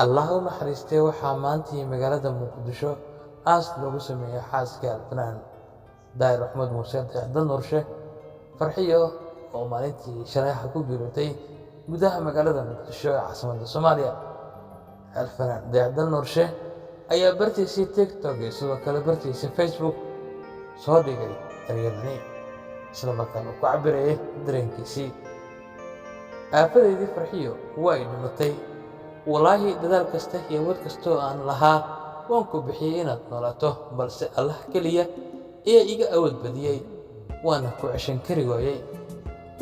Allah u naxariistee, waxaa maantii magaalada Muqdisho aas loogu sameeyey xaaska Alfanaan Daahir Maxamuud Muuse Dayax Nuurshe, Farxiyo, oo maalintii shalay ku geeriyootay gudaha magaalada Muqdisho ee caasimadda Soomaaliya. Alfanaan Dayax Nuurshe ayaa bartiisii TikTok iyo sidoo kale bartiisii Facebook soo dhigay eryadani, isla markaana uu ku cabirayay dareenkiisii. "Aafadeydii Farxiyo waa ay dhimatay. Walaahi, dadaal kasta iyo awood kasta oo aan lahaa waan ku bixiyey inaad noolaato, balse Allah keliya ayaa iga awood badiyey, waana ku ceshan kari waayey.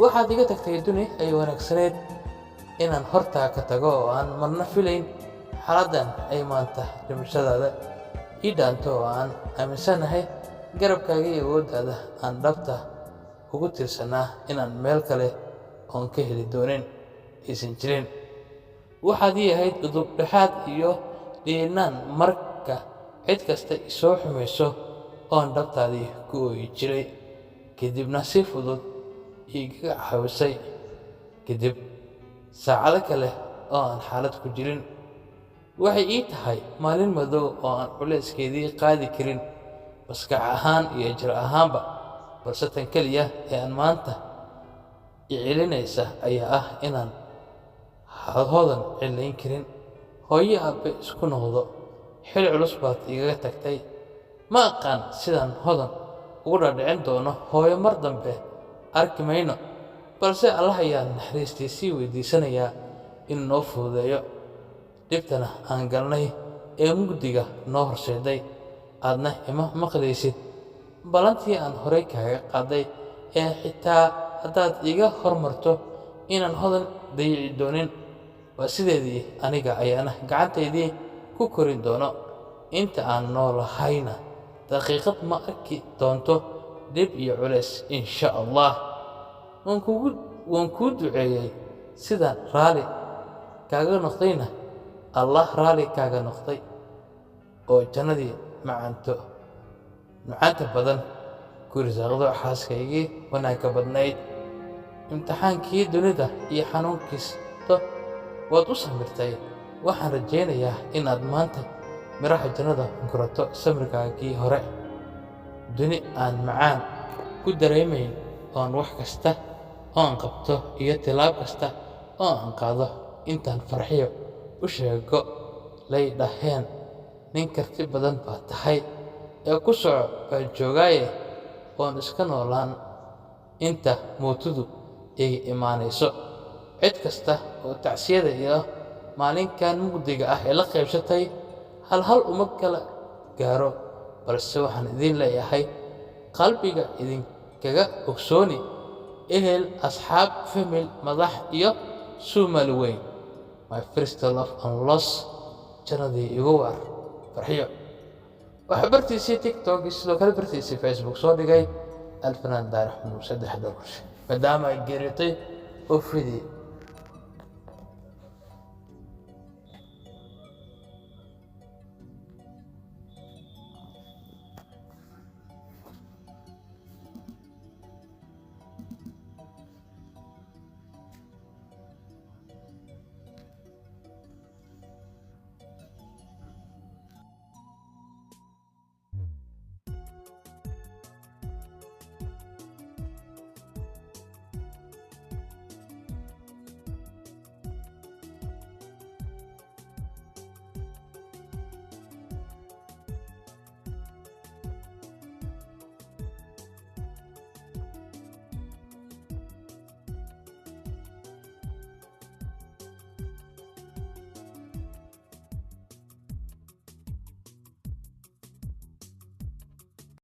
Waxaad iga tagtay duni ay wanaagsaneyd inaan hortaa ka tago oo aan marna filayn xaaladdan ay maanta dhimashadaada ii dhaanto, oo aan aaminsanahay garabkaaga iyo awooddaada aan dhabta ugu tiirsanaa inaan meel kale oon ka heli doonin aysan jirin. Waxaad ii ahayd udub dhexaad iyo dhiirnaan marka cid kasta isoo xumayso oon dhabtaadii ku ooyi jiray, kadibna si fudud igaga caawisay kadib saacado kale oo aan xaalad ku jirin. Waxay ii tahay maalin madow oo aan culayskeedii qaadi karin maskax ahaan iyo jir ahaanba, balse tan keliya ee aan maanta i celinaysa ayaa ah inaan Hodan cilayn karin. Hooyo, aabbe isku noqdo. Xil culus baad igaga tagtay. Ma aqaan sidaan Hodan ugu dhaadhicin doono hooyo mar dambe arki mayno, balse Allah ayaan naxariistiisii weydiisanayaa inuu noo fududeeyo dhibtana aan galnay ee mugdiga noo horseeday. Aadna ima maqlaysid. Ballantii aan horay kaaga qaaday ee xitaa haddaad iga hormarto inaan Hodan dayici doonin waa sideedii. Aniga ayaana gacantaydii ku korin doono. Inta aan noolahayna daqiiqad ma arki doonto dhib iyo culays, insha Allah. Waan kuu duceeyey. Sidaan raali kaaga noqdayna Allah raali kaaga noqday oo jannadii macaanto macaanta badan ku risaaqdo, xaaskaygii wanaagga badnayd. Imtixaankii dunida iyo xanuunkiisto waad u samirtay. Waxaan rajaynayaa inaad maanta miraha jannada gurato samirkaagii hore. Duni aan macaan ku dareemayn oon wax kasta oo aan qabto iyo tilaab kasta oo aan qaado intaan Farxiyo u sheego lay dhaheen nin karti badan baa tahay ee ku soco baan joogaaye, oon iska noolaan inta mowtudu iga imaanayso. Cid kasta oo tacsiyada iyo maalinkan mugdiga ah ee la qaybsatay hal hal uma kala gaaro, balse waxaan idiin leeyahay qalbiga idinkaga ogsooni, ehel, asxaab, family, madax iyo Soomaali weyn. My first love and loss, jannadii igu waar, Farxiyo." Waxaa bartiisii TikTok iyo sidoo kale bartiisii Facebook soo dhigay Alfanaan Daahir Muuse Dayax Nuurshe, maadaama ay geeriyotay oofidii.